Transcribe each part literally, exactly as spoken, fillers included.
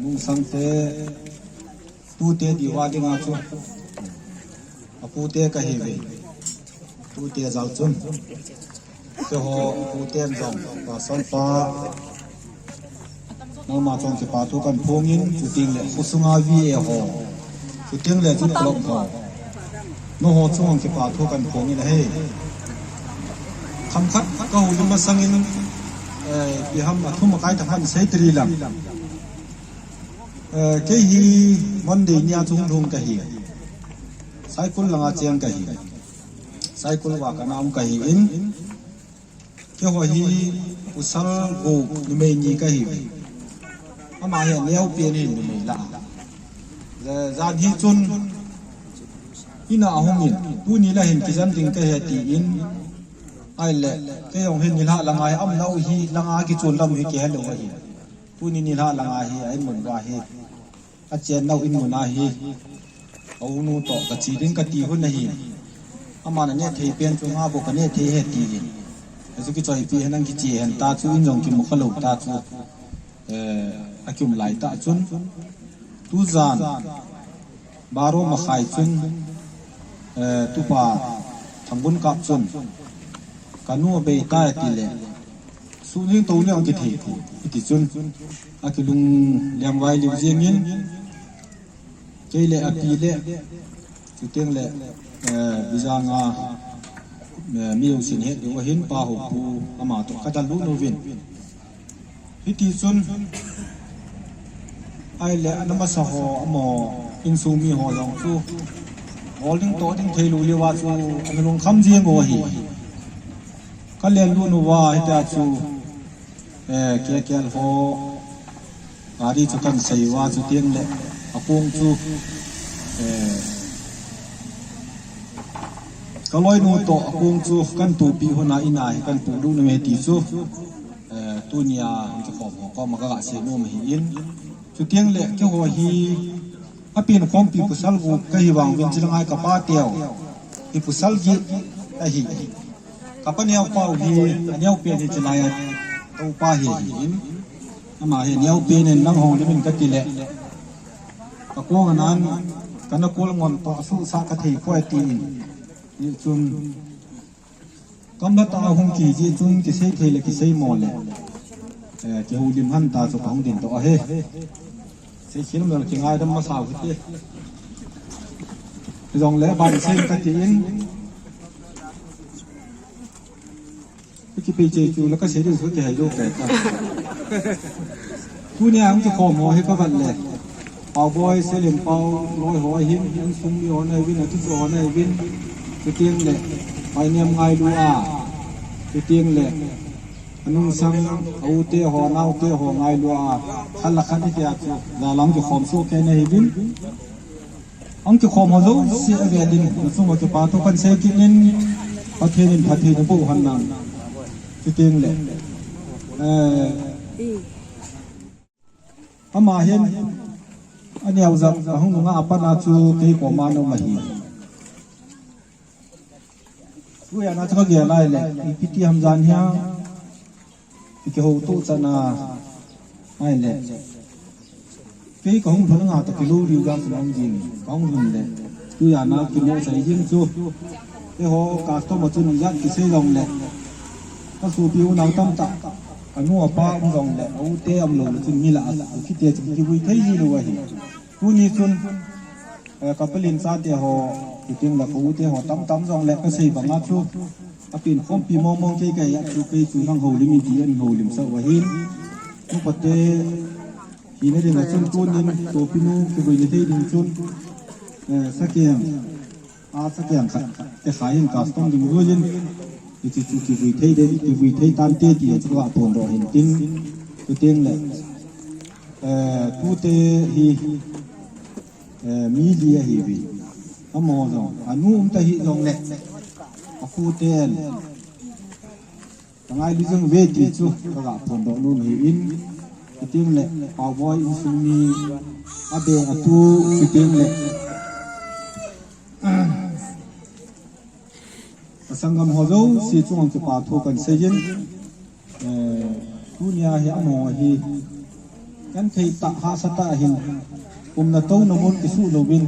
Sangte, tute diu a dinga chu, apute kahiuve. Tute jal chun, keiho puten jong, pasal pa, nangma chun kipathu kahin phongin, chuteng le khosunga V A ho, chuteng le chun club ho, nangho chunga kipathu kahin phongin ahi. Khamkhat kahoulim masangin, eh, ipi ham athum akai tah khat sei tadi lang. Eh, kei hi Monday nia chun lhung kahi. Saikul langa cheng kahi. Saikul a kana um kahin, keiho hi pasal gup numei ni kahi. Ama hi aneo pen in numei la. Jan hi chun ina ahungin, tuni la hin kijen ding kahi tin, ahile, kei jong hin nilhah langa hi aum nau hi, langa kichon lam hi kihe lou ahi. Tuni nilhah langa hi, a-in mun uva hi, achen nau in mun a hi, ka-unu toh kache ding kati hun ahi. Aman aneh thei pen chu nga bou kaneh thei ahi tin, achu kichoipi hen, nang kiche hen ta chu, in jong kimu khalou ta chu, eh, akium lai tah chun, tujan baro makhai chun, eh, tupa Thangbunkap chun, kanu abei tai atile, sun jing tou jing kithei poi, hiti chun, akilung lengvai lheh jengin, kei le api le, chuteng le, eh, Bijanga, eh, mi jousen het diu ahin, Pa Hopu ama toh kadalha uvin. Hiti chun, ahile ana masa ho, amaho insung mi ho jong chu, hol ding toh ding thei lou leuva chu, ana lungkham jeng u ahi. Kalen lut uva, hitia chu, eh, K K L ho, gari chu kahin sei uva, chuteng le, akong chu, eh, kaloinu toh akong chu kahin tohpi hon a, in a hi kahin poh lut uve ti chu, eh, tunia hung kikhom ho koma kaga sei nom ahin. Chuteng le keiho hi apenkhompi pasal gup kahi vang uvin, chule ngai kapa teu hi pasal get ahi. Kapa neo pau hi, aneo pen hi chulai a toupa hi ahin. Ama hi aneo pen in nang houlim in kati le, kakong anan, kana kol ngon toh asuhsah kathei poi atin. Hichun, gamla tah a hung kihi jeh chun kisei thei le kisei mo le, eh, kihoulim hon ta chu kahung ding toh ahi. Seikhel mel kingaidam masa u hite. Hijongle ban sei katin. Kipei cheh chu la kasei ding chu kihei lou kaita. Tunia hung kikhom ho hi kavet le, Paoboi, Selim Pao, loi ho ahin, insung mi ho ana uvin, atuchu ho ana uvin, chuteng le, Painem Ngailua, chuteng le, anungsang, a-u te ho, anao te ho, Ngailua, khat le khat hitia chu, jalang kikhom soh kei nahiuvin. Hung kikhom ho jouse avelin, nachung uva kipathu kahin sei kit in, Pathen in phatthei naboh hen lang. Chuteng le, eh, ama hin, aneo jat ahung nunga apat a chu kei koma ana um ahi. Tujan a chu kagel lai le, ipi ti ham jan hia, i kihoutoh chan a, ahile, kei kahung lhun nga toh kilou riu jat chu um jing, kahung lhun le, tujan a kimohsah jing chu, eiho customer chun ijat kisei jongle, kasopi unau tamtah, anu apa um jongle, a-u te umlou le chun mi lah a, kiti a chun kivui thei ji lou ahi. Tuni chun, eh, ka palin chate ho, chuteng le ka u te ho, tamtam jongle kasei banga chu, apenkhompi mong mong kei kahi a chu kei chu nang houlim in ti ahin houlimsah u ahin. Nupa te hina dinga chun tunin, sopinu kivuina thei ding chun, eh, sakeng, a sakeng khat, te kha in custom ding ruin, hiche chu kivui thei ding, kivui thei tante ti chu kaphondoh hin tin, chuteng le, eh, tute hi, eh, mi li ahiuve. Amaho jong, anu um ta hih jongle, apu ten, ka ngailu jing uve ti chu, kaga phondoh nom ahin, chuteng le, Paoboi insung mi, abe atu, chuteng le, ka sanggam ho jouse chunga kipa thu kahin seiyin, eh, tunia hi amaho hi, Genthei tah, hahsa tah hin, umna touna mun kisuh louvin,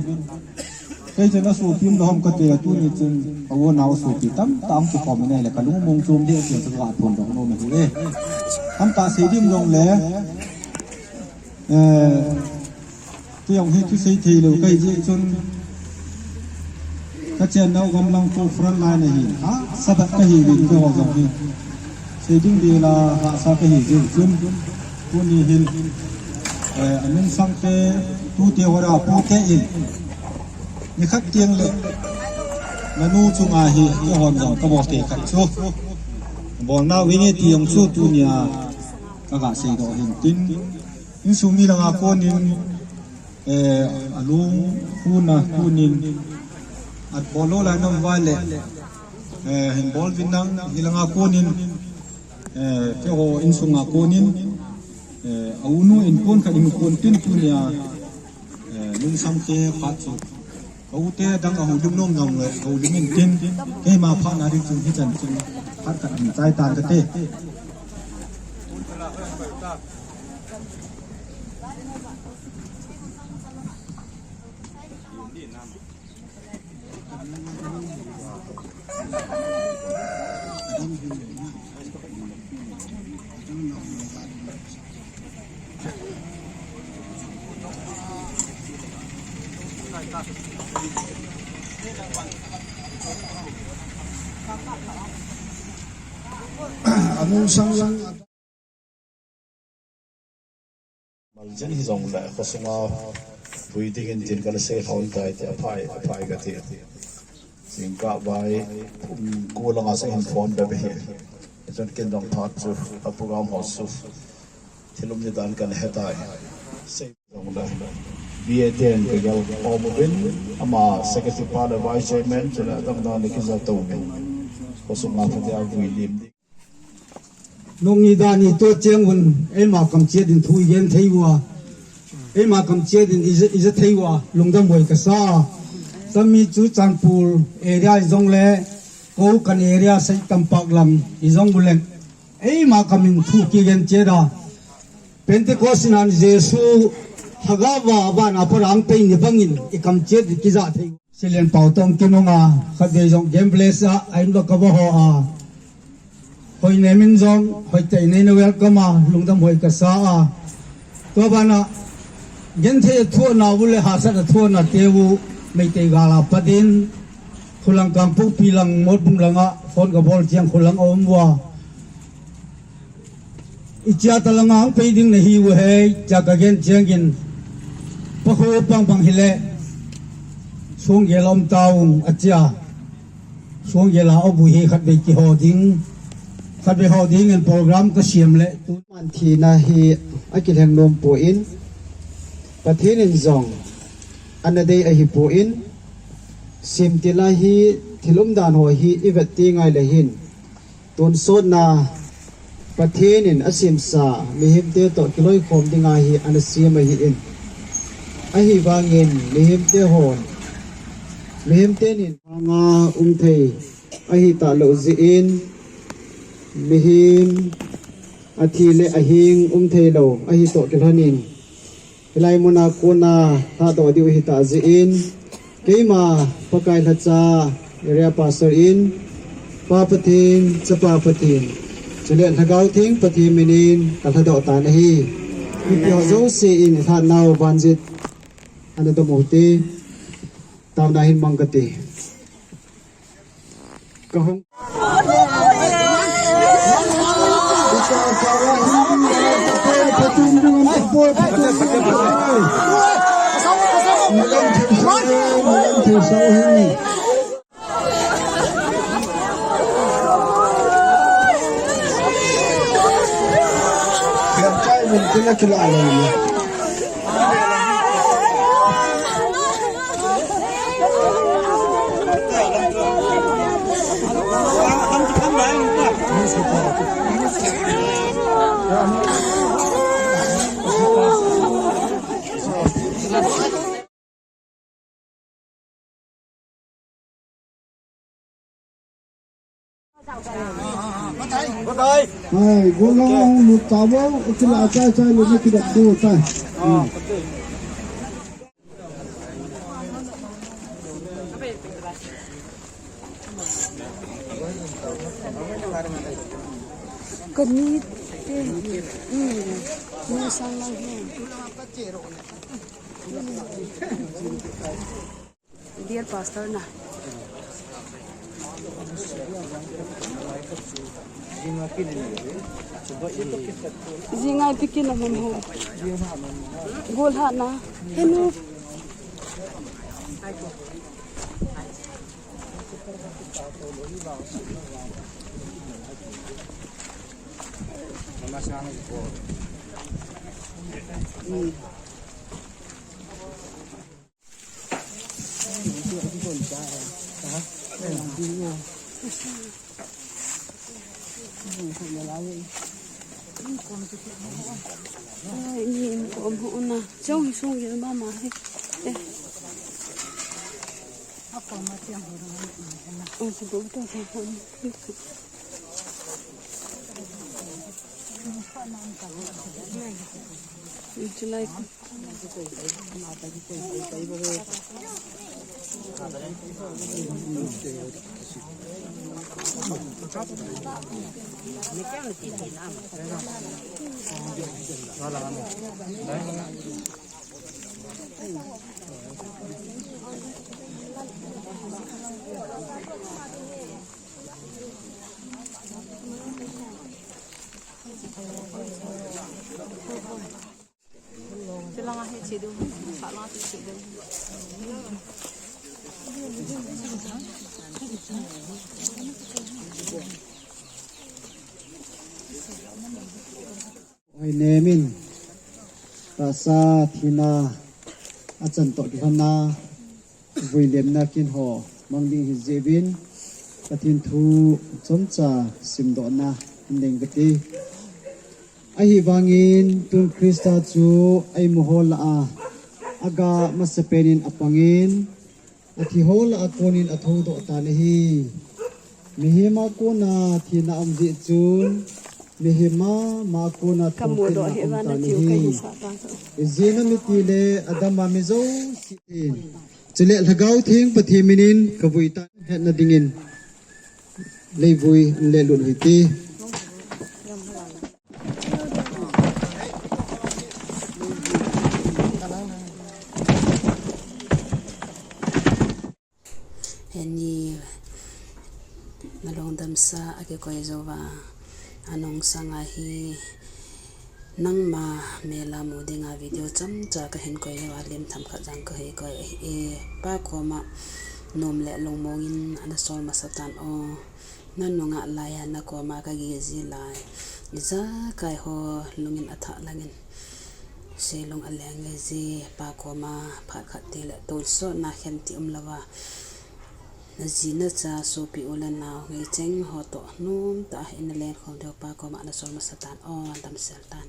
kei chun asopi umlou ham kati a, tuni chun ka u nao sopi tamtah hung kikhom in ahile kalung mong chom ding ahi ti chu kaphondoh nom ahi e. Tamtah sei ding jongle, eh, kei jong hi thusei thei lou kahi jeh chun, kachennau gamlang khu front line ahi, hahsa tah kahiuvin keiho jong hi. Sei ding dela hahsa kahi jeh chun, tuni hin, eh, anungsangte, tute ho a pute in, nikhat teng le, nanu chunga hi, keihon jong kabol thei khat chu, bolnau hinge ti jong chu tunia kaga seidoh hin tin, insung mi langa konin, eh, alung khuna konin, atbol lou lai nom uva le, eh, hin bol uvin lang, hilanga konin, eh, keiho insunga konin, eh, aunu in kon khat in kon tin tunia, eh, nungsangte phat chu, ka ute dang ahoulim nom jongle, houlim in tin, keima phatna ding chun hichan chun, phat khat in chai tan kate. Anungsang lang. Maljin hijongle, khosunga pui dingin tin kana sei lhon tai ti aphai, aphai kati. Jingkah vai, um, ko langa sung hin phone bep ahi. Hichun ken jong phat chu, a program ho chu, thil um ni dan kana he tai. Sei jongle, B A ten kagel um uvin, ama secretary pa le vice chairman, chule adang dang le kija touvin. Khosunga phatea vui lim ding. Nung ni dan ni to cheng un, eima kamchet in thu igen thei uva. Eima kamchet in ija, ija thei uva, lungdam hoi kasa. Tami chu Churachandpur area hijongle, Konkan area Saitampak lam hijong uleng, eima kamin thu kigen cheh da. Pentecost in an Jesu lhagao va, vana pat a ahung pei ni bangin, i kamchet in kija thei. Silen Pau Tong kinunga, khatvei jong game place a, a in va kava ho a. Hoi nemin jong, hoitah in eina welcome a, lungdam hoi kasa a. Tua bana, genthei a thuana u le hahsat a thuana te u, Meitei gal a pat in, khulang Kangpokpi lang, Motbung langa, phone kabol cheng khulang a um uva. Ichia talanga ahung pei ding nahi u he, tia kagen chengin, pakhu pang pang hile, song gel a um taung, achia. Song gel a um u hi khatvei kiho ding, khatvei ho dingin program kasiam le tu. Man thina hi akilheng nom poi, Pathen in jong ana dei ahipoi, simtil a hi thil umdan ho hi i vet teng ahile hin, tonsotna Pathen in asemsa mihemte toh kiloikhom dinga hi ana sem ahin. Ahivangin mihemte hon, mihemte nin vanga um thei ahi talou jeh in, mihem athi le ahing um thei lou ahi toh kilhonin, hilai muna kona lhadoh diu hita jeh in, keima Pakai lhacha area pastor in, Pa Pathen, Chapa Pathen, chule Lhagao Theng Pathen minin kalhadoh tan ahi. Mipi ho jouse in lhatnau vanjit ana dom u te, taona hin mang kate. Kahung. Hai, golang lut tabo, kila chai chai le na kila do tai. Kani te, hmm, ni sang lang he. Dear Pastor na. Jingai pikin na mun ho. Gol ha na. Henu. Ai, ni in ko om ho na. Chong hi sung ye mama he. Eh. Oh, si bo to sa ho ni. Chulai. Oi, nemin. Tahsa thina achan toh kilhonna, vuilemna kin ho mang ding hi jeh uvin, Pathen thu chomcha simdohna hin ding kati. Ahivangin tun Christa chu a-imu ho lah a, aga masapen in apangin, athi ho lah a konin athoudoh tan ahi. Mihem a kona thina um jeh chun, mihem a ma kona thoudoh hi aum tan ahi. Ijeh inem itile, adam a mi jouse in. Chule Lhagao Theng Pathen minin kavui tan hetna dingin leivui an lelut u hite. Heni, nalungdamsa a kikoi jouva, anung sanga hi nangma mel a mu dinga video chomcha kahin koi jouva, lim themkhat jong kahin koi ahi e. Pa koma nom le lungmong in ana sol masa tan o. Nanunga laiya nakoma kagel ji lai, ijakai ho lungin athah langin, selung aleng nge ji. Pa koma phat khat teng le tonsotna khen ti umlouva, naji nacha, sopi u le nao, ngei cheng ho toh nomtah a ina lenkhom diu, pa koma ana sol masa tan o, damsel tan.